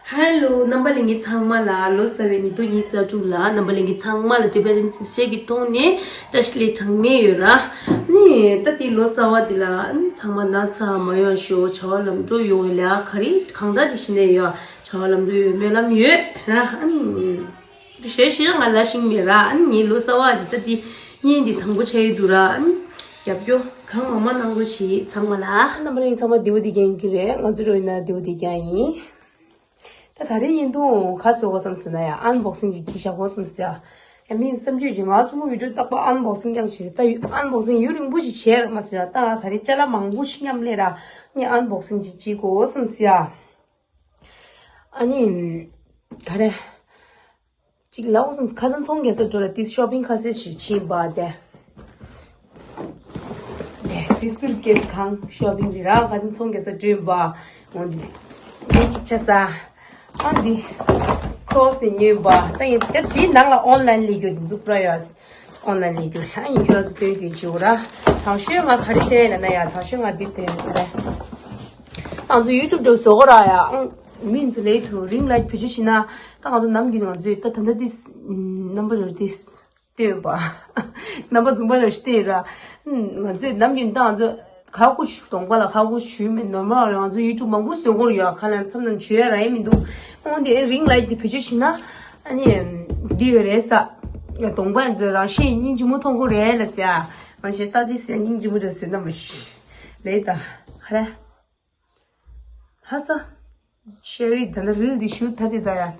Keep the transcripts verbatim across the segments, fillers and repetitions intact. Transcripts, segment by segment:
ཧེ་ལོ། རྣམ་པ་ལྷན་རྒྱས་ཚང་མ་ལ་ལོ་གསར་བའི་ཉིས་སྟོང་ཉི་ཤུ་རྩ་དྲུག་ལ་རྣམ་པ་ལྷན་རྒྱས་ཚང་མ་ལ་ཊི་བེ་ཊན་སི་ཊལ་གྱི་ཐོག་ནས་བཀྲ་ཤིས་བདེ་ལེགས་གྲངས་མེད་ཡོད་ར། ནི་ད་དེ་ལོ་གསར་བ་དེ་ལ་ཨ་ནི་ཚང་མ་ན་ཚ་མ་ཡོང་ཤོག་བྱ་བ་ལམ་འགྲོ་ཡོང་བའི་ལས་ག་རེ་གང་འདྲ་ཞིག་བྱེད་ནས་ཡོད། བྱ་བ་ལམ་འགྲོ་ཡོང་སྨོན་ལམ་ཡོད་ར། ཨ་ནི་ཞེ་ཞེ་ང་ལ་ཤིང་མེད་ར། ཨ་ནི་ངའི་ལོ་གསར་བ་ཞིག་ད་དེ་བརྙན་འདི་དང་པོ་ཆགས་ཡོད་འདུག་ར། ཨ་ནི་རྒྱབ་སྐྱོར་གང་མང་མང་གནང་རོགས་ཞེས་ཚང་མ་ལ། རྣམ་པ་ལྷན་རྒྱས་ཚང་མ་བདེ་པོ་བདེ་རྐྱང་གི་རེད། ང་ཚོ་རོ་ཡིན་ན་བདེ་པོ་བདེ་རྐྱང་ཡིན། ད་ད་རེས་ཡིན་དུས་ཁ་གསོ་དགོས་བསམ་ཟེར་ན་ཡང་ཨན་བོག་སིང་ཅིག་བྱེད་བཞག་དགོས་བསམ་ཟེར། ཡ་མིན་བསམ་རྒྱུ་ཡིན། ང་ཚོ་མོ་བི་ཌིའོ་རྟག་པར་ཨན་བོག་སིང་རྐྱང་བྱེད། ད་ཡུ་ཨན་བོག་སིང་ཡུན་རིང་པོ་ཞིག་བྱས་ར་མ་ཟེར། ད་ང་ད་རེས་ཅ་ལག་མང་པོ་ཞིག་མཉམ་ལས་ར་ངས་ཨན་བོག་སིང་ཅིག་བྱེད་དགོས་བསམ་ཟེར། ཨ་ནི་ད་རེས་ཅིག་ལའོ་སིང་ཁ་སང་ཚོང་རྒྱག་ས་འགྲོ་ར། དེ་ཤོ་པིང་ཁ་ཤས་ཤིག་ཕྱིན་པ་དེ། དེ་སུར་ཀེས་གང་ཤོ་པིང་རི་ར་ཁ་སང་ཚོང་རྒྱག་ས་འགྲོ་ཡིན་པ། འོ་འདི་འདི་ཅིག་ཆ་ས། ཨ་འདི་ཁོ་རོ་སི་ནས་ཉོས་པ། ད་ཡིན་དེ་དེའི་ནང་ལ་ཨོན་ལན་ལས་རྒྱུ་འཛུགས་པ་ཡོད། ཨོན་ལན་ལས་རྒྱུ་ཨ་ཡིན་ཁྱོད་ཚོ་སྟོན་རྒྱུ་བྱེད་འོ་ར། དང་ཤོས་ང་ག་རེ་སྟོན་ལ་ན་ཡ། དང་ཤོས་ང་འདི་སྟོན་ལ་ར། ང་ཚོ་ཡུ་ཊུབ་འགྲོ་བཟོ་གོ་ར་ཡ། ཨང་མིན་ཚོ་ལས་ཐུ་རིང་ལ་བེད་སྤྱོད་བྱེད་ན། ད་ང་ཚོ་ནམ་རྒྱུན་ང་ཚོས་ད་ད་ལྟ་དེ་རྣམ་པ་རེ་དེ་སྟོན་པ། རྣམ་པ་རྫུན་པ་རེ་སྟོན་ར། ང་ཚོས་ནམ་རྒྱུན་ད་ང་ཚོ་ཁ་ཁུ་གདོང་པ་ལ་ཁ་ཁུ་ཞུས་མེད། ནོར་མ་རེད། ང་ཚོ་ཡུ་ཊུབ་མང་པོ་བཟོ་གོ་ར་ཡ། ཁ་ལན་མཚམས་མཚམས་བྱོས་ཡ་ར་ཡ་མི་འདུག་འོན་ཏེ་རིང་ལ་དེ་བེད་སྤྱོད་བྱེད་ན་ཨ་ནི་འདི་ཡོད་རེད་ས། གདོང་པ་ཚོ་རང་བཞིན་སྙིང་རྗེ་མོ་མཐོང་གོ་རེད་ལ་ཟེར། རང་བཞིན་ལྟ་དེ་ཟེར་སྙིང་རྗེ་མོ་རེད་ཟེར་ན་མ་ཤི་ལེ་ད་ཧ་ར། ཧ་ས། ཤེ་རི་ད་ནི་རིལ་འདི་ཞུ་ཐ་དི་ད་ཡ།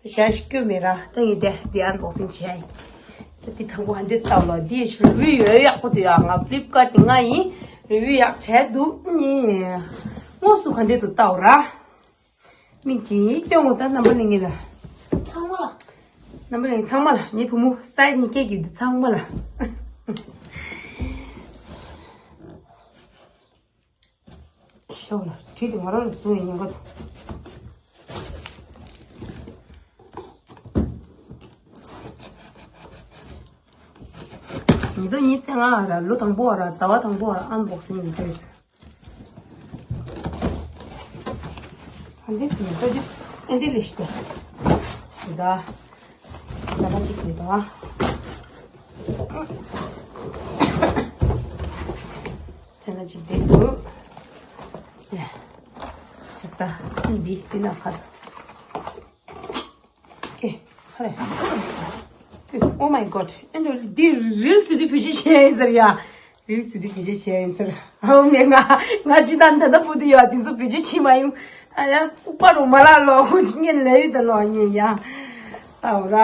ད་ཞག་ཞིག་སྐྱོ་མེད་ར། ད་ངས་དེ་འདི་ཨན་བོག་སིང་བྱས་ཡིན། ད་འདི་དང་པོ་ཧ་འདི་ལྟ་ལོ། འདི་ཞུ་རི་བིའུ་ཡོད་ཡག་པོ་འདུག་ཡ། ང་ཕི་ལིབ་ཀ་ཊི་ནས་ང་ཡིན། རི་བིའུ་ཡག་བྱས་འདུག་ནི། དངོས་སུ་ཧ་འདི་དུ་ལྟ་ར། མིག་ཅིག་སྟོན་གོ་ད་རྣམ་པ་ལྷན་རྒྱས་ལ། ཚང་མ་ལ། རྣམ་པ་ལྷན་རྒྱས་ཚང་མ་ལ། ངའི་བུ་མོ་སའི་ནི་སྐད་ཀྱི་འདི་ཚང་མ་ལ། ཤོག་ལ་བྲིས་ཏེ་ང་རང་ལ་བཟུང་བའི་ཉེན་ཁ་དང་། ཉིས་སྟོང་ཉི་ཤུ་རྩ་ལྔ་ར་ལོ་དང་པོ་ར་ཟླ་བ་དང་པོ་ར་ཨན་བོག་སིང་ཡིན་འདུག་ཨ་འདི་སི་ནི་ད་འདི་ཨ་འདི་ལས་ཤི་ཏེ་ད་ད་ལ་ཅིག་ནི་ད། ཚེ་ན་ཅིག་བསྡད་འདུག་ཡ། ཆི་ས། འདི་འདི་ན་ཕར། ཨེ། ཧ་རེ། Oh my god. ཨེ་འདི་འདི་རིལ་སི་འདི་བེད་སྤྱོད་བྱས་ཡིན་ཟེར་ཡ། རིལ་སི་འདི་བེད་སྤྱོད་བྱས་ཡིན་ཟེར། ཨོ་མེ་ང་ང་ཅི་ད་ད་ད་བུ་འདི་ཡ་འདི་ཚོ་བེད་སྤྱོད་བྱེད་མ་ཡིན། ཨ་ཡ་ལྐུགས་པ་རུ་མ་ལ་ལོ་ངན་ལས་ཡོད་ད་ལོ་ངན་ཡ། ཨ་ར།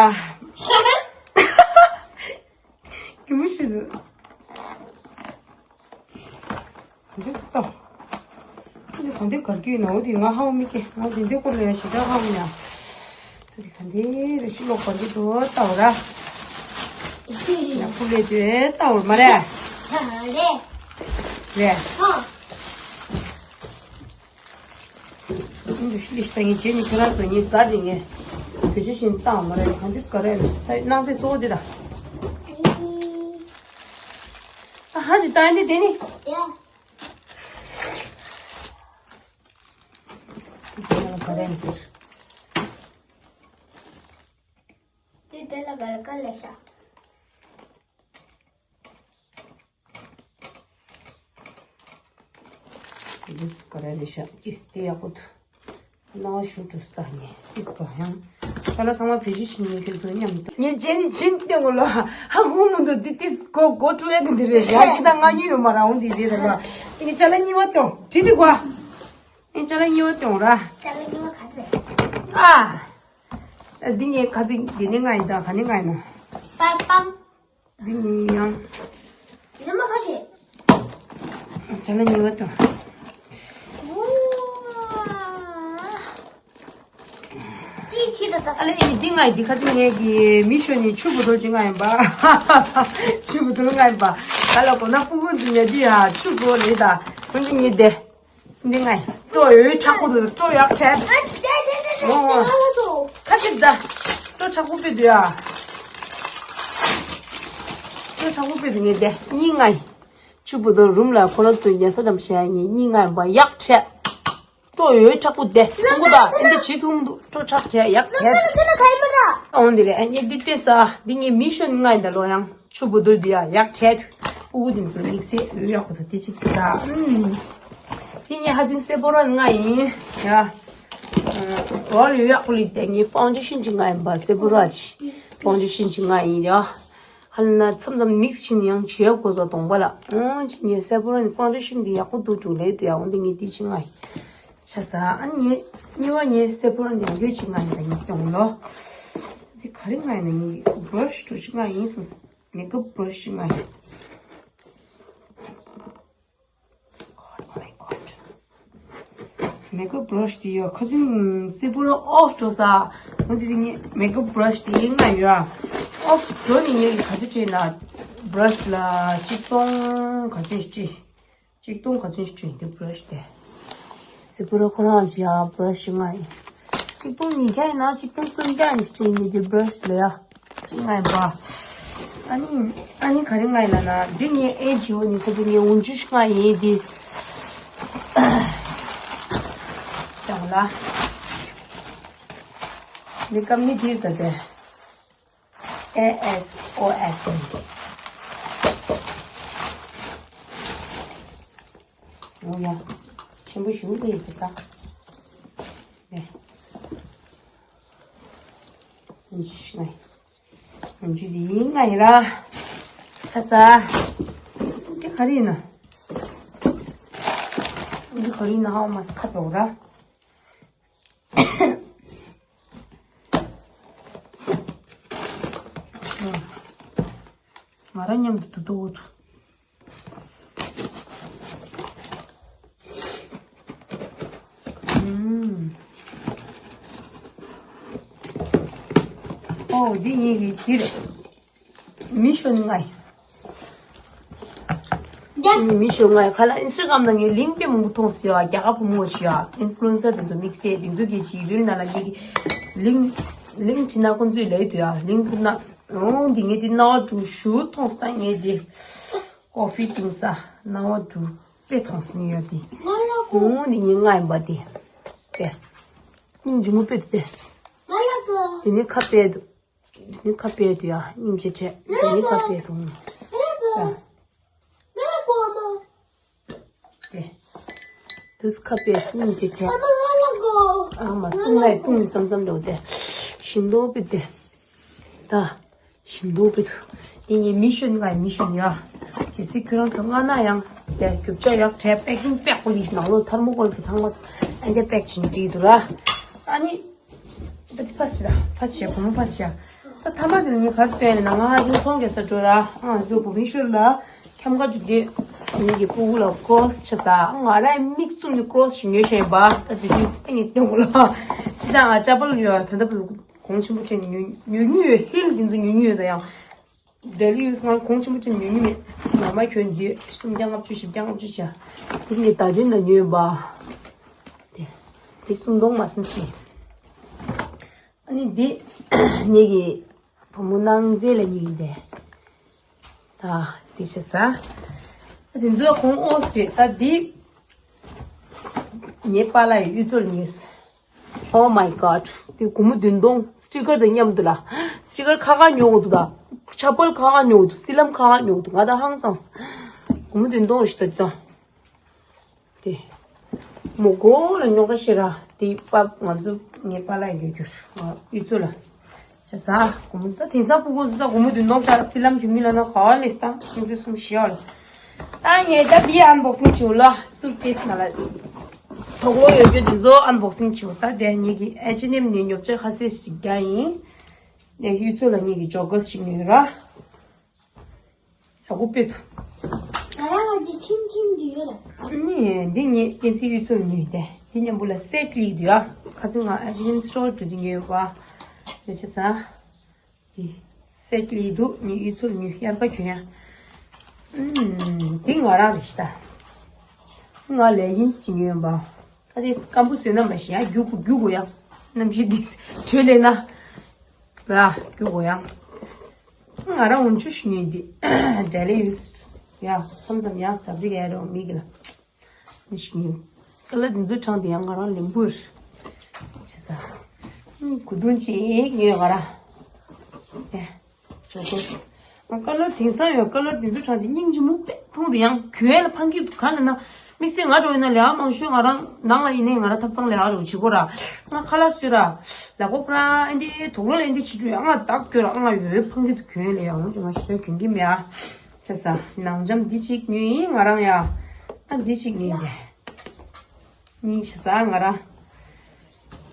གི་མུ་ཤི་ཟེར། ག་འདི་ལྟ། འདི་ག་འདི་གར་གྱི་ཡིན་ནོ་འདི་ང་ཧ་མི་སྐྱེ། ང་འདི་འདི་སྐོར་ལ་ཞེ་དྲག་ཧ་མི་ཡ། ད་འདི་ག་འདི་རེ་ཤི་ལོག་ག་འདི་དུ་ལྟ་བ་ར། ཡ་ཕུ་ལེ་དུ་ལྟ་བ་མ་རེད། རེད། རེད། ཧ། འདི་ཤི་ལི་ཤི་ད་ངས་བྱས་ནི་ཁྱོད་རང་ཚོ་ངས་དགའ་རེད། ངས་བེད་སྤྱོད་བྱས་ནི་བཏང་བ་མ་རེད། ག་འདི་ག་རེད། ད་སྣང་ཚད་གཙོ་བོ་འདི་ད། ད་ཧ་ཅི་ད་འདི་དེ་ནི། དེ་ལ་ག་རེ་ཟེར། དེ་དེ་ལ་ག་རེ་ག་ལས་ཤག་འདི་ག་རེ་རེད་ཤག་ཅི་སྟེ་ཡག་པོ་འདུག་སྣང་བ་ཞུ་འགྲོ་སྟ་ངས་ཅི་ག་ཡང་། ཁ་ལ་ཚང་མ་བེད་སྤྱོད་བྱེད་མཁན་ཁྱོད་ཚོ་མཉམ་དུ། ངས་བྱས་ནི་བྱིན་ཏེ་ངོ་ལ་ཧ་གོ་མི་འདུག་འདི་ཏིས་གོ་གོ་ཀྲུ་ཨེ་འདི་རེད་ཡ། ཅི་ད་ང་ཉོས་ཡོད་མ་རང་འདི་རེད་ད་ལ། ཨེ་ཅ་ལག་གཉིས་པ་སྟོན་བྲིས་ཏེ་གོ། ཨེ་ཅ་ལག་གཉིས་པ་སྟོན་ར། ཅ་ལག་གཉིས་པ་ག་རེ་རེད། ཨ། འདི་ངས་ཁ་ཚིག་འདི་ནི་ང་ཡིན་ད་ག་ནི་ང་ཡིན་ན། པ་པམ། འདི་ཡང་། ནི་མ་ཁ་ཤས། བྱ་ལ་ཉེ་བ་དང་། ཨ་ལེ་ཡིན་འདི་ང་འདི་ཁ་ཚིག་ངས་ཀྱི་མི་ཤོ་ནི་ཆུ་བུ་དོ་ཅི་ང་ཡིན་པ། ཆུ་བུ་དོ་ང་ཡིན་པ། ད་ལ་གོ་ན་སྤུ་གུ་འདི་ཉལ་རྒྱུ་ཡ་ཆུ་བུ་ལེ་ད། ཁོང་གི་ཉེ་དེ། འདི་ང་ཡིན། སྤྲོ་ཡོད་ཁྲག་པོ་དུ་སྤྲོ་ཡག་ཁྲལ། ཨོ། ཁ་ཅིག་ད། སྤྲོ་ཁྲག་པོ་པི་དུ་ཡ། སྤྲོ་ཁྲག་པོ་པི་དུ་ངེས་དེ་གཉིས་ང་ཡིན། ཆུ་བུ་དོ་རུམ་ལ་ཁོ་རང་ཚོའི་ཉལ་ས་འགྲམ་བྱས་ངེས་གཉིས་ང་ཡིན་པ་ཡག་ཁྲལ། སྤྲོ་ཡོད་དྲག་པོ་དེ། ཁོང་ཁོ་ད་ཨེ་འདི་བྱེད་ཐུབ་མི་འདུག་སྤྲོ་དྲག་བྱས་ཡག་བྱས། ཨོ་འདི་ལས་ཨེ་འདི་ལྟོས་ས། འདི་ངའི་མི་ཤོན་ལྔ་ཡིན་ད་ལོ། ཡང་ཆུ་བུ་དུར་འདི་ཡ་ཡག་བྱས་ཐུ། ཨུ་གུ་དེ་ཚོ་དམིགས་བསལ་ཡོད་ཡག་པོ་འདུག་དེ་ཅིག་ཟེར་ད། ཨུམ། དེ་ངའི་ཧ་ཅང་སེ་པོ་ར་ལྔ་ཡིན་ཡ། ཨོ་ལི་ཡག་པོ་ལི་དེ་ངའི་ཕའུན་ཌེ་ཤན་ཅིག་ལྔ་ཡིན་པ། སེ་པོ་ར་ཅི་ཕའུན་ཌེ་ཤན་ཅིག་ལྔ་ཡིན་ཡ། ཧ་ལ་ན་མཚམས་མཚམས་མིག་ཤིན་ཡང་བྱེད་དགོས་ད་གདོང་པ་ལ། ཨོ་ཅི་ངའི་སེ་པོ་ར་ནི་ཕའུན་ཌེ་ཤན་འདི་ཡག་པོ་འདུག་ཅུང་ལེགས་འདུག་ཡ། འོ་འདི་ངའི་དེ་ཅིག་ལྔ་ཡིན། ཆ་ས། ཨ་ནི་གཉིས་པ་ངའི་སེ་པོ་ར་ནི་ཡང་ཡོད་ཅིག་ལྔ་ཡིན་ད། ངའི་གདོང་ལོ། འདི་ག་རེ་ལྔ་ཡིན་ན། ངའི་བྷ་ར་ཤི་འདྲ་ཅིག་ལྔ་ཡིན་སོང་། མེ་ཀབ་བྷ་ར་ཤི་ལྔ་ཡིན། Oh my God. མེ་ཀབ་བྷ་ར་ཤི་དེ་ཡོད་ཁ་སང་སེ་པོ་ར་ཨོཕ་འགྲོ་ས། འོ་དེ་དེ་ངའི་མེ་ཀབ་བྷ་ར་ཤི་དེ་ལྔ་ཡོད། ཨོཕ་འགྲོ་ནི་ངས་ག་ཚོད་སྤྲད་ན། བྷ་ར་ཤི་ལ་ཆིག་སྟོང་ག་ཚོད་ཅི། ཆིག་སྟོང་ག་ཚོད་ཅི་སྤྲད་འདི་བྷ་ར་ཤི་དེ། སེ་པོ་ར་ཁོ་རང་ཅི་ཡ་བྷ་ར་ཤི་ལྔ་ཡིན། ཆིག་སྟོང་ཉིས་བརྒྱ་ཡིན་ན་ཆིག་སྟོང་སུམ་བརྒྱ་ཡིན་ཅི་སྤྲད་ཡིན་འདི་བྷ་ར་ཤི་ལ་ཡ། ཅི་ལྔ་ཡིན་པ། ཨ་ནི་ཨ་ནི་ག་རེ་ལྔ་ཡིན་ན་ན། འདི་ངའི་ཨེ་ཇི་འོ་ནི་ཁོ་ཚོ་ངའི་འོན་ཆུ་ཤི་ལྔ་ཡིན་འདི། ཅང་ལ། འདི་ཀ་མི་འདི་ད་དེ། ཨེ་ཨེས་ཨོ་ཨེས་ཨེམ། འོ་ཡ། ཆེན་པོ་ཞུ་གི་ཡིན་ཟེར་ད། ནས། འོན་ཆུ་ཤི་ལྔ་ཡིན། འོན་ཆུ་འདི་ཡིན་ལྔ་ཡིན་ར། ཁ་ས། འདི་ག་རེ་ཡིན་ན། འདི་ག་རེ་ཡིན་ན་ཧ་མ་སི་ཁ་འགྲོ་ར། ང་རང་མཉམ་དུ་དུ་དུ་འུ་ཐུ། ཨོ་འདི་ངེད་ཀྱི་འདིར། མི་ཤོ་ནི་ང་ཡིན། ཡ། མི་ཤོ་ང་ཡིན། ཁ་ལ་ཨིན་སི་ཊ་གྷ་རམ་ནང་ངའི་ལིང་དཔེ་མང་པོ་མཐོང་སོང་ཡ། རྒྱ་གར་བུ་མོ་ཞིག་ཡ། ཨིན་ཕུ་ལུ་ཨེན་སར་དེ་ཚོ་དམིགས་བསལ་དེ་ཚོ་གི་ཅིག་རིལ་ནང་ལ་ངེད་ཀྱི་ལིང་། ལིང་བྲིས་ན་ཁོང་ཚོས་ལབ་འདུག་ཡ། ལིང་ཕུ་ན། འོང་འདི་ངས་དེ་རྣ་བ་འབྲུ་ཞུ་མཐོང་སོང་ངས་དེ། ཀོ་ཧྥི་བཏུང་ས་རྣ་བ་འབྲུ་དཔེ་མཐོང་སོང་ཡ་དེ། འོང་འདི་ངས་ང་ཡིན་པ་དེ། དེ། སྙིང་རྗེ་མོ་དཔེ་འདུག་དེ། དེ་ནས་ཁ་དཔེ་འདུག་དེ་ནི་ཁ་དཔེ་དུ་ཡ་སྙིང་རྗེ་བྲལ། དེ་ནི་ཁ་དཔེ་དུ་ཡ། དེ། དུས་ཁ་དཔེ་སྙིང་རྗེ་བྲལ། ཨ་མ་ལྟུང་ནས་ལྟུང་བསམ་བསམ་འགྲོ་དེ། ཞིམ་མདོག་དཔེ་དེ། ད། ཞིམ་མདོག་དཔེ་དུ། དེ་ངའི་མི་ཤོན་ང་མི་ཤོན་ཡ། གལ་སྲིད་ཁྱོད་རང་ཚོ་མངགས་ན་ཡང་། དེ་རྒྱུ་ཆ་ཡག་བྲལ་པེ་ཀིང་པེག་པོ་ཡིས་ནང་ལོགས་ཐལ་མོ་སྐོར་གྱི་ཚང་མ། ཨ་འདྲ་པེག་བྱིན་བྲིས་འདུག་ར། ཨ་ནི། ད་དེ་ཕ་ཤི་ར། ཕ་ཤི་བུ་མོ་ཕ་ཤི་ཡ། ད་ཐ་མ་དེ་ལ་ངས་ག་རེ་སྟོན་ན་ང་ཨ་ཅག་ཚོང་རྒྱག་ས་འགྲོ་ར། ཨ་ཅག་བུ་མི་ཤོར་ལ། ཁྱམས་ཁ་ཅིག་དེ། ངེད་ཀྱི་སྤུ་གུ་ལ་ཀོ་རོ་སི་ཆ་ས། ང་རའི་མིག་བཙུམ་ནས་ཀོ་རོ་སི་ཞིག་ཉོས་བཞག་ཡིན་པ། ད་དེ་དུས་ཨ་ནི་སྟོན་གོ་ལ། ཅི་ད་ང་ཅ་པལ་ཡོད་ད་ལྟ་བུ་གོང་ཆེན་པོ་ཅན་ཉོ་ཉོ་ཉོ་ཡོད། ཧིལ་དེ་ཚོ་ཉོ་ཉོ་ཡོད་ད་ཡང་། ཌེ་ལི་ཡུ་སི་ང་གོང་ཆེན་པོ་ཅན་ཉོ་ཉོ་མེད། ངོ་མ་གྱོན་དུས་སུམ་བརྒྱ་ལྔ་བཅུ་བཞི་བརྒྱ་ལྔ་བཅུ་བྱ། དེ་ངས་ད་གྱོན་ན་ཉོས་ཡིན་པ། དེ་དེ་སུམ་སྟོང་མ་ཟིན་ཞིག་ཨ་ནི་འདི་ངེད་ཀྱི་བུ་མོ་ནང་རྩེ་ལ་ཉོས་ཡིན་ཏེ། ད་འདི་བྱས་ས། ད་དེ་ཚོ་གོང་ཨོ་སི་རེད། ད་འདི་ངའི་པཱ་ལགས་ཡི་གཡུ་མཚོ་ལ་ཉོས། Oh my God. དེ་སྒོར་མོ་བདུན་སྟོང་སི་ཊི་ཀར་དང་མཉམ་དུ་ལ། སི་ཊི་ཀར་ཁ་ཁ་ཉོ་དགོས་འདུག་ད། ཆ་པལ་ཁ་ཁ་ཉོ་དགོས་འདུག་སི་ལམ་ཁ་ཁ་ཉོ་དགོས་འདུག་ང་ད་ཧང་སངས། སྒོར་མོ་བདུན་སྟོང་རེད་ཤི་ད་འདི་ད། དེ། མོ་གོ་ལ་ཉོ་ཁ་ཤེས་ར། དེ་པ་ང་ཚོ་ངའི་པཱ་ལགས་ཡོད་རྒྱུར། ཨ་གཡུ་མཚོ་ལ། ཅེ་ས། སྒོར་མོ་ད་དེང་སང་སྤུ་གུ་ཚོ་སྒོར་མོ་བདུན་སྟོང་ཆ་སི་ལམ་གྱོན་གྱི་ལ་ན་ག་བ་ལེས་ད་ཁྱེད་ཚོ་གསུམ་ཤི་ཡོད་ལ། ད་ངས་ད་དེ་ཨན་བོག་སིང་བྱེད་ལ། སུཊ་ཀེས་ནང་ལ་དོག་ལོ་ཡོད་རྒྱུ་དེ་ཚོ་ཨན་བོག་སིང་བྱེད། ད་དེ་ངེད་ཀྱི་ཨེ་ཆི་ཨེན་ཨེམ་ནས་ཉོ་ཆ་ཁ་ཤས་ཤིག་རྒྱག་ཡིན། དེ་གཡུ་མཚོ་ལ་ངེད་ཀྱི་ཇོ་གར་ཞིག་ཉོས་ར། ཡག་པོ་དཔེ་འདུག་ང་རང་ང་ཅི་ཆིམ་ཆིམ་གྱི་ཡོད་ར། ནི་འདི་ངས་ཀན་སི་གཡུ་མཚོ་ལ་ཉོས་ཏེ། འདི་མཉམ་པོ་ལ་སེ་ཊི་ལི་འདུག་ཡ། ཁ་སང་ང་ཨེ་ཆི་ཨེན་ཨེམ་སི་ཊོར་འགྲོ་དུས་ཉོས་ཡོད་པ། རེ་ཆེ་ས། འདི་སེ་ཊི་ལི་འདུག་ངས་གཡུ་མཚོ་ལ་ཉོས་ཡར་པ་གྱོན་ཡ། ཨུམ། འདི་ང་རང་རེད་ཤི་ད། ང་ལེ་གིན་སི་ཅིག་ཉོས་ཡོད་པ། ད་དེ་སྐམ་པོ་བཟོས་ན་མ་ཤི་ཡ། རྒྱུག་རྒྱུག་དགོས་ཡ། གནམ་གཤིས་འདི་དྲོད་ལས་ན། ར་རྒྱུག་དགོས་ཡ། ང་རང་འོན་ཆུ་ཞུ་ཉོས་འདི། ཌེ་ལི་ཡུ་སི། ཡ་མཚམས་མཚམས་ཡང་ཟབ་རིགས་ཡ་རོ་མིག་ལ། འདི་ཞུ་ཉོས། ཀ་ལར་འདི་ཚོ་གྲངས་དེ་ཡང་ང་རང་ལེན་པོར་བྱས་ས། གུ་དུང་ཅིག་ཉོས་ང་རང་། ཨེ། ཇོ་ཀོ། ཀ་ལར་དེང་སང་ཡོད་ཀ་ལར་དེ་ཚོ་གྲངས་དེ་སྙིང་རྗེ་མོ་དཔེ་མཐོང་དེ་ཡང་གྱོན་ལ་ཕངས་ཀྱི་འདུག་ག་ལ་ན། དམིགས་བསལ་ང་འགྲོ་ཡིན་ན་ལས་ཀ་མང་ཤོས་ང་རང་ནང་ལ་ཡིན་ནའི་ང་རང་ཐབ་ཚང་ལས་ཀ་རུ་བྱེད་དགོས་ར། ང་ཁ་ལག་བཟོས་ར། ལག་པ་ཁོ་རང་ཨེ་འདི་དོག་ལོ་ལ་ཨེ་འདི་བྱེད་དུས་ཡང་ང་བདག་གྱོན་ལ་ང་ཡོད་ཕངས་ཀྱི་འདུག་གྱོན་ལ་ཡང་ང་ཞོ་གྱོན་གྱི་མེད་ཨ། བྱས་ས་ནང་འཇམ་འདི་གཅིག་ཉོས་ཡིན་ང་རང་ཡ། ཨ་འདི་གཅིག་ཉོས་ཏེ། གཉིས་བྱས་ས་ང་རང་།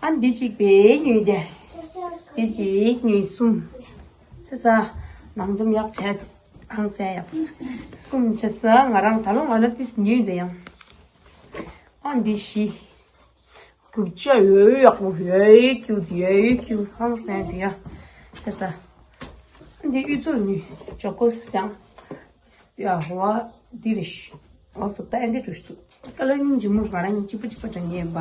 ཨ་འདི་གཅིག་པའི་ཉོས་ཏེ། འདི་གཅིག་ཉོས་གསུམ། བྱས་ས་ནང་འཇམ་ཡག་བྱས་ཧང་སང་ཡག་གསུམ་བྱས་ས་ང་རང་ད་ལོ་ང་རང་ཏིས་ཉོས་ཏེ་ཡང་། ཨ་འདི་བཞི། རྒྱུ་ཆ་ཡོད་ཡག་པོ་ཡོད་ཡོད་ཀྱུ་ཡོད་ཡོད་ཀྱུ་ཧང་སང་དེ་ཡ། བྱས་ས། འདི་གཡུ་མཚོ་ནི་ཇོ་ཀོ་སང་། ཡ་ཧོ་འདི་རེད་ཤི། ཨོ་སོ་ད་འདི་འགྲོ་ཤི། ཀ་ལར་སྙིང་རྗེ་མོ་ང་རང་གཉིས་གཅིག་པ་གཅིག་པ་འདྲ་ཉན་པ།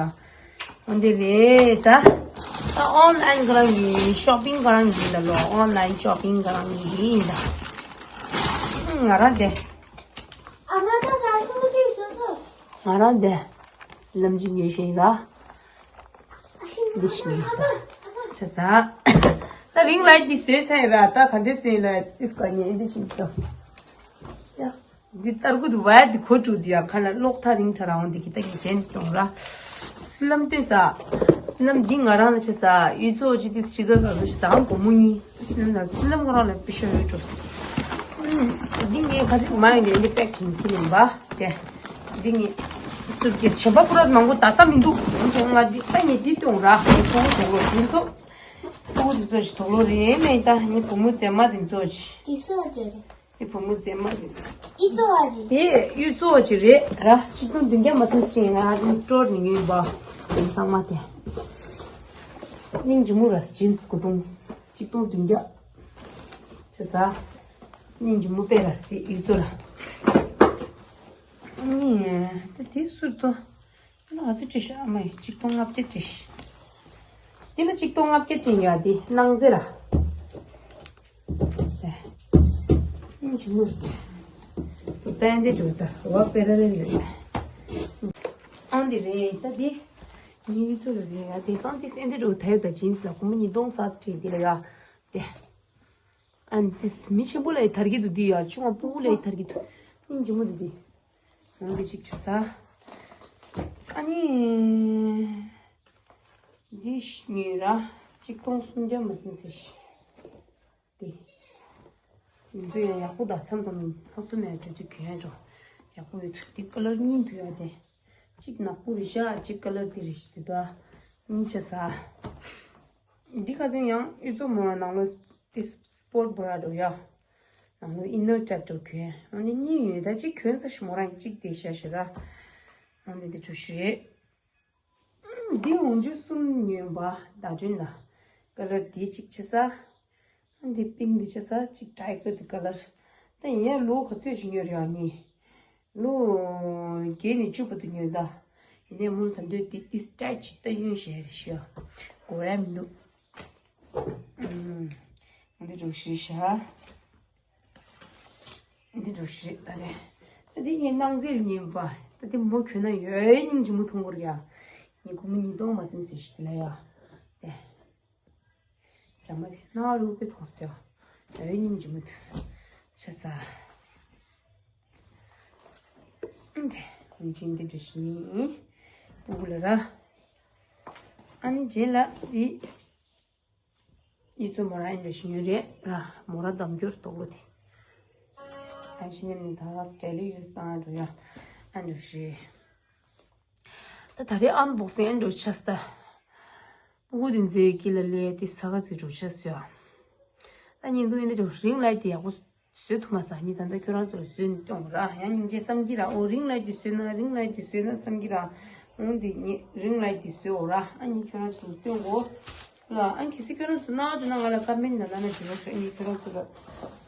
འོ་འདི་རེད་ད། ད་ཨོན་ལན་ག་རང་ཡིན་ཤོ་པིང་ག་རང་ཡིན་ད་ལོ་ཨོན་ལན་ཤོ་པིང་ག་རང་ཡིན་ད། ང་རང་དེ། ཨ་མ་ད་ད་སོང་དུས་སོ་སོ། ང་རང་དེ། སི་ལམ་གྱི་ཉེ་ཞིང་ལ། འདི་ཞིག་ཡིན། བྱས་ས། ད་རིང་ལ་འདི་བཟོས་ཚར་ར་ད་ག་འདི་བཟོས་ལ་ཏིས་ག་ཉེ་འདི་ཞིག་ཏོ། ཡ། འདི་ལྟར་གུ་དུ་བ་འདི་ཁོ་ཀྲུ་འདི་ཡང་ཁ་ན་གློག་ཐག་རིང་ཁྲ་རང་འདི་གི་ད་གི་ཅན་ཏོང་ར། སི་ལམ་ཏེ་ས། སི་ལམ་འདི་ང་རང་ལ་བྱས་ས་གཡུ་མཚོ་ཅི་ཏིས་ཅི་ག་ག་རུ་ཞིག་ས་གང་གོ་མོ་གཉིས། སི་ལམ་ན་སི་ལམ་ང་རང་ལ་པི་ཤ་ཡོད་ཀྲོ། འདི་ངས་ཁ་ཚིག་མ་ཡིན་ནས་འདི་པེག་བྱིན་གྱི་ཡིན་པ། དེ། འདི་ངས་སུར་གྱི་ཞོན་པ་ཀུ་ར་མང་པོ་ད་ས་མི་འདུག་ང་འདི་ད་ངས་འདི་སྟོང་ར་ངས་ཁོང་ཟེར་ལོ་དེ་ཚོ། ཁོང་དེ་ཚོ་ཞིག་དོག་ལོ་རེད་མེད་ད་ངས་བུ་མོ་མཛེས་མ་དེ་ཚོ་ཞིག་དེ་སུ་བ་ཅི་རེད། དེ་བུ་མོ་མཛེས་མ་དེ། ཨི་སུ་བ་ཅི། དེ་གཡུ་མཚོ་བ་ཅི་རེད་ར་གཅིག་སྟོང་བདུན་བརྒྱ་མ་སུམ་ཅན་ང་ཨ་ཟིན་སི་ཊོར་ནས་ཉོས་པ། དེ་ཚང་མ་དེ། སྙིང་རྗེ་མོ་ར་སི་ཇིན་སི་གོ་དུང་། གཅིག་སྟོང་བདུན་བརྒྱ། ཟེར་ས། སྙིང་རྗེ་མོ་དཔེ་ར་སི་ཡུལ་ཚོ་ལ། ཨ་ནི། ད་དེ་ཟུར་དུ། ཨ་ནི་ང་ཚོ་བྲིས་ཤག་ཨ་མ་ཡིས་གཅིག་སྟོང་ལྔ་བརྒྱ་བྲིས་ཤག་དེ་ལ་གཅིག་སྟོང་ལྔ་བརྒྱ་བྲིས་ཡ་དེ་སྣང་རྩེ་ལ། སྙིང་རྗེ་མོ་རེད། སུ་བསྟན་དེ་འགྲོ་ད་བ་དཔེ་ར་རེ་རེད། ཨང་དེ་རེད་ད་དེ། ངའི་ཡུལ་ཚོ་ལ་རེད་ཡ་དེ་སང་དེ་སེན་དེ་འགྲོ་ད་ཡོད་ད་ཇིན་སི་ལ་ཁོ་མོ་ཉིས་སྟོང་ས་སི་བྲིས་དེ་ལ་ཡ། དེ། ཨན་ཏིས་མི་ཆེན་པོ་ལ་ཡི་དར་གྱི་འདུག་འདི་ཡ་ཆུང་བ་སྤུ་གུ་ལ་ཡི་དར་གྱི་འདུག་སྙིང་རྗེ་མོ་འདི་འདི། འོང་འདི་གཅིག་བྱས་ས། ཨ་ནི། འདི་ཉོས་ར་གཅིག་སྟོང་སུམ་བརྒྱ་མ་ཟིན་ཟེར། འདི། འདི་ཚོ་ཡང་ཡག་པོ་དང་མཚམས་མཚམས་ཧབ་ཏུ་མེད་འགྲོ་དུས་གྱོན་འགྲོ། ཡག་པོ་ཡོད་འདི་ཀ་ལར་གཉིས་འདུག་ཡ་དེ། གཅིག་ནག་པོ་རེད་ཤག་གཅིག་ཀ་ལར་འདི་རེད་ཤག་འདི་དག་གཉིས་བྱས་ས། འདི་ཁ་སང་ཡང་ཡུལ་ཚོ་མོ་རང་ནང་ལོ། This sport bra འགྲོ་ཡ། ནང་ལོ་inner type འགྲོ་གྱོན། ཨ་ནི་གཉིས་ཡོད་ད་གཅིག་གྱོན་ས་ཞིག་མོ་རང་གཅིག་དེ་ཤ་ཞིག་ར། ཨ་ནི་དེ་འགྲོ་ཞིག་རེད། འདི་འོང་ཆུ་གསུམ་ཉོས་པ་ཟླ་སྒྲོན་ལ། ཀ་ལར་དེ་གཅིག་ཆེ་ས། ཨ་འདི་པིང་འདི་ཆེ་ས་གཅིག་ཏའི་གར་འདི་ཀ་ལར། ད་ཡིན་ཡ་ལོ་ག་ཚོད་ཞིག་ཉོས་རེད་ཨ་ནི། ལོ་བརྒྱད་ནས་བཅུ་བར་དུ་ཉོས་ད། ཡིན་ནའི་མོ་ད་འདོད་དེ་ཏིས་ཏའིཊ་ཅིག་ད་གཡོན་ཞེས་རེད་ཤག་གོ་ར་མི་འདུག་ཨུམ། འདི་འགྲོ་ཤི་ཤ། འདི་འགྲོ་ཤི་ད་རེད། ད་འདི་ངའི་སྣང་མཛེས་ལ་ཉན་པ། ད་འདི་མོ་གྱོན་ན་ཡོད་སྙིང་རྗེ་མོ་མཐོང་གི་རེད་ཡ། ངའི་ཁོ་མོ་ཉིས་སྟོང་མ་ཟིན་ཟེར་ཤི་ལ་ཡ། དེ། ཇ་མ་དེ་ན་རུ་པེ་ཐོག་སེ་ཡ། ཡོད་སྙིང་རྗེ་མོ་དུ། ཆ་ས། འདི་ཁོང་ཅིང་འདི་འགྲོ་ཤི་ནི། སྤུ་གུ་ལ་ར། ཨ་ནི་རྗེས་ལ་འདི། ཡིད་ཚོ་མོ་ར་ཨེ་འདྲ་ཞིག་ཡོད་རེད་ར། མོ་ར་འདམ་སྐྱོར་དོག་ལོ་དེ། ཨ་ཤི་ནེམ་ནི་ད་སི་ཊེ་ལི་ཡུ་སི་དང་འགྲོ་ཡ། ཨེ་འདྲ་ཞིག་ད་ད་རེས་ཨན་བོག་སིང་ཨེ་འདྲ་ཆ་སྟ། སྤུ་གུ་དེ་མཛེས་ཀྱི་ལ་ལས་དེ་ས་ག་ཚི་འགྲོ་ཆ་སི་ཡ། ད་ཉིན་དུ་ཨེ་འདྲ་རིང་ལའི་དེ་ཡག་པོ། བཟོས་ཐུབ་མ་སོང་། ངས་ད་ལྟ་ཁྱོད་རང་ཚོ་ལ་བཟོས་ནས་སྟོན་དགོས་ར། ཡང་སྙིང་རྗེ་བསམ་གྱི་ར། འོ་རིང་ལའི་དེ་བཟོས་ན་རིང་ལའི་དེ་བཟོས་ན་བསམ་གྱི་ར། འོ་འདི་ངས་རིང་ལའི་དེ་བཟོས་འོ་ར། ཨ་ནི་ཁྱོད་རང་ཚོ་ལ་སྟོན་དགོས་ལ། ཨ་གལ་སྲིད་ཁྱོད་རང་ཚོ་གནང་བ་འདུག་ན་ང་ལ་ཀ་མེན་ནང་ན་ན་བྱེད་རོགས་ཞུ། ཨ་ནི་ཁྱོད་རང་ཚོ་ལ་